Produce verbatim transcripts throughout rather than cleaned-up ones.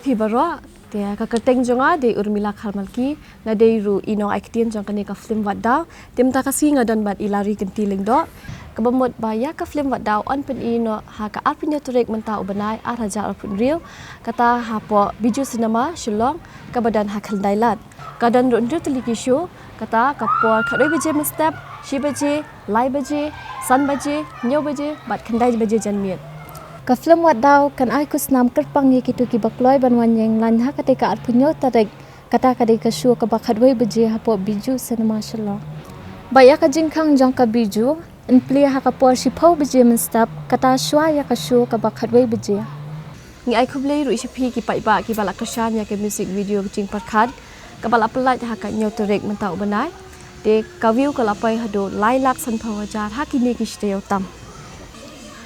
Hi baroh, te ka kyrteng jong nga dei Urmila Kharmalki, nga dei ruh i nongai ktien jong kane ka film Wat Daw. Te mynta ka sngi nga don bad i Lari Kynti Lyngdoh. Kaba mut ba ïa ka film Wat Daw yn pyni noh ha ka arphew tarik mynta u bnai ar hajar arphew hynriew, kata hapoh Bijou Cinema Shillong, kaba don ha Khyndailad. Ka don ruh hynriew tylli ki show, kata ka por khatwei baje mynstep, shi baje, lai baje, san baje, hynñiew baje bad khyndai baje janmiet. Ka film Wat Daw kan ai khusnam kyrpang ïa kito kiba kloi ban wan ïeng lain ha katei ka arphew tarik, kata ka dei ka show kaba khatwei baje hapoh Bijou Cinema Shillong. Bad ïa ka jingkhang jong ka Bijou yn plie ha ka por shiphew baje mynstep, kata shuwa ïa ka show kaba khatwei baje. Ngi ai khublei ruh ïa phi ki paidbah kiba la kyrshan ïa ka music video Ka Jingpyrkhat, kaba la pyllait ha ka hynñiew tarik mynta u bnai. Te ka view ka la poi haduh lai lak sanphew hajar ha kine ki shi taïew tam.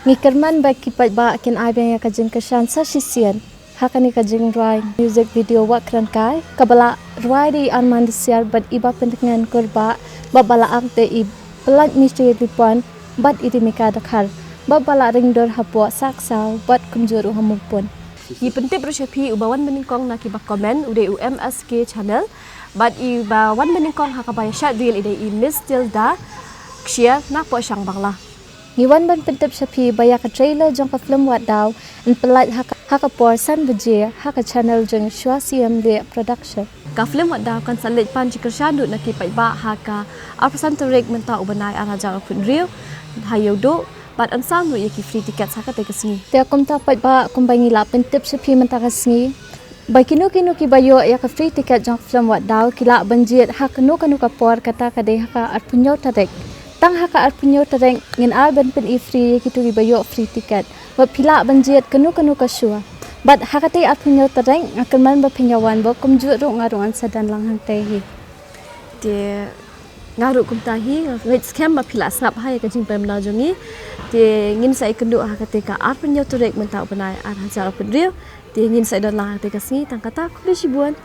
Ngi kyrmen ba ki paidbah kin ai biang ïa ka jingkyrshan sa shisien ha kane ka jingrwai music video Wat Kren Kai, kaba la rwai da i Arman Desiar bad i Bapyntngen Kurbah, bad ba la act da i Pyllait Mister Lipon bad i Dimika Dkhar, bad ba la ring dur hapoh Saksaw bad kumjuh ruh ha Mumpun. Ngi pyntip ruh sha phi, uba wan banyngkong na kiba comment u dei u M S K Channel, bad iba wan banyngkong ha kaba ïa shad reel i dei i Miss Tilda Kshiar na Pohshang Bangla. Ngi wan ban pyntip sha phi ba ïa ka trailer jong ka film Wat Daw yn pyllait ha ka, ha ka por san baje ha ka channel jong Shwa C M Leh Production. Ka film Wat Daw kan sa leit pan jingkyrshan duh na ki paidbah ha ka arphew san tarik mynta u bnai ar hajar arphew hynriew ha Ïewduh, bad yn sam ruh ïa ki free tickets ha katei ka sngi. Te kumta paidbah, kumba ngi la pyntip sha phi mynta ka sngi, ba kino kino kiba ïoh ïa ka free ticket jong ka film Wat Daw ki lah ban jied ha kano kano ka por, kata ka dei ha ka arphew tarik. Tang ha ka arphew tarik ngin ai ban pyni free ïa kito kiba ïoh free ticket. Bad phi lah ban jied kano kano ka show. Bad ha katei arphew tarik nga kyrmen ba phin ïa wan, bad kumjuh ruh nga ruh ngan sa don lang hangtei hi. Te nga ruh kumta hi, nga ngeit skhem ba phi la sngap ha ïa ka jingpynbna jong ngi. Te ngin sa ïakynduh ha katei ka arphew tarik mynta u bnai ar hajar arphew hynriew. Te ngin sa don lang ha katei ka sngi, tang kata, khublei shibun.